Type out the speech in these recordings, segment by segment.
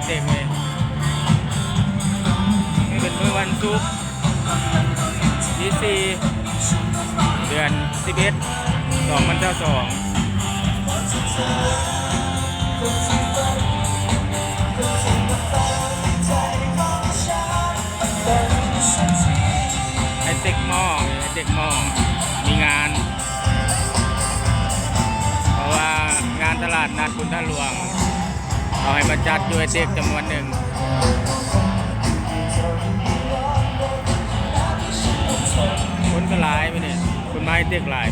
ເຕັກເລີຍ. ນີ້ເປັນມື້ວັນສຸກ ທີສີ່ ເດືອນສິບເອັດ ສອງພັນຊາວສອງ. ໄອເຕັກມໍ ໄອເຕັກມໍມີງານ ເພາະວ່າງານຕະຫຼາດນັດພຸດທະຫຼວງ ເຂົາໃຫ້ມາຈັດຢູ່ໄອເຕັກຈຳນວນໜຶ່ງ. ຄົນກໍຫຼາຍມື້ນີ້ ຄົນມາໄອເຕັກຫຼາຍ.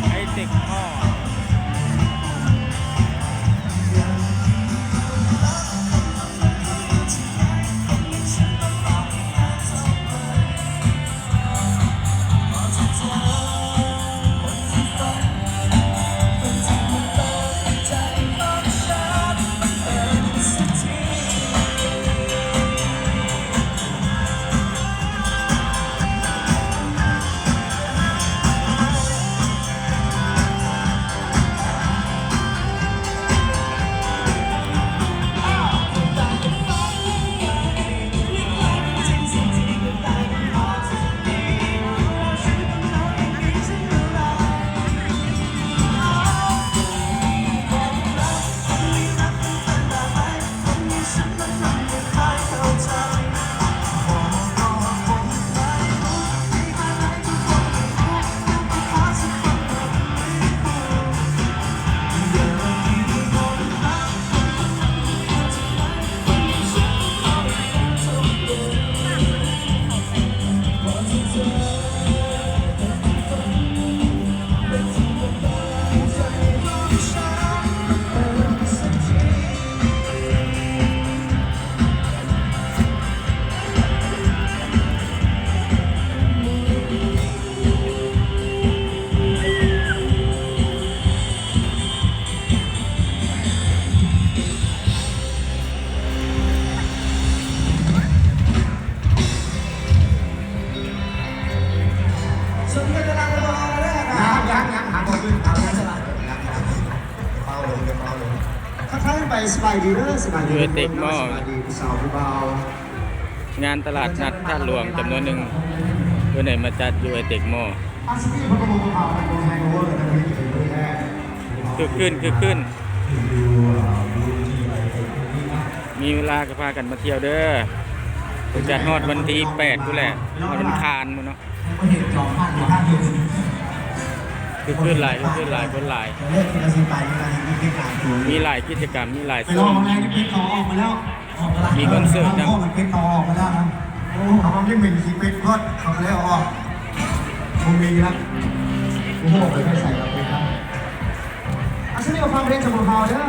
ໄອເຕັກມໍ. ຍັງໆ ຍັງໆ ຫາບໍ່ຂຶ້ນ ເອົາ ຍັງ ຍັງ ເຝົ້າລົງ ເຝົ້າລົງ ທັກທາຍກັນໄປ ສະບາຍດີເດີ ສະບາຍດີ ຢູ່ໄອເຕັກມໍ ສະບາຍດີຜູ້ສາວຜູ້ບ່າວ. ງານຕະຫຼາດນັດທາດຫຼວງຈຳນວນໜຶ່ງ ເພິ່ນໄດ້ມາຈັດຢູ່ໄອເຕັກມໍ. ຄຶກຄື້ນ ຄຶກຄື້ນ ມີເວລາກໍພາກັນມາທ່ຽວເດີ ເພິ່ນຈັດຮອດວັນທີແປດພຸ້ນແຫຼະ ຮອດວັນຄານພຸ້ນເນາະ. ຄຶກຄື້ນຫຼາຍ ຄຶກຄື້ນຫຼາຍ ຄົນຫຼາຍ ມີຫຼາຍກິດຈະກຳ ມີຫຼາຍໂຊນ. ມີຄອນເສີດນຳ ເຂົາບໍ່ມີເປັນຂີ້ເປັດເພິ່ນ ເຂົາກໍເລີຍເອົາອອກ ບໍ່ມີລະ ບໍ່ຮູ້ໄປໃສລະເປັນ ອັນນີ້ກໍຟັງເພງຈາກພວກເຮົາເດີ.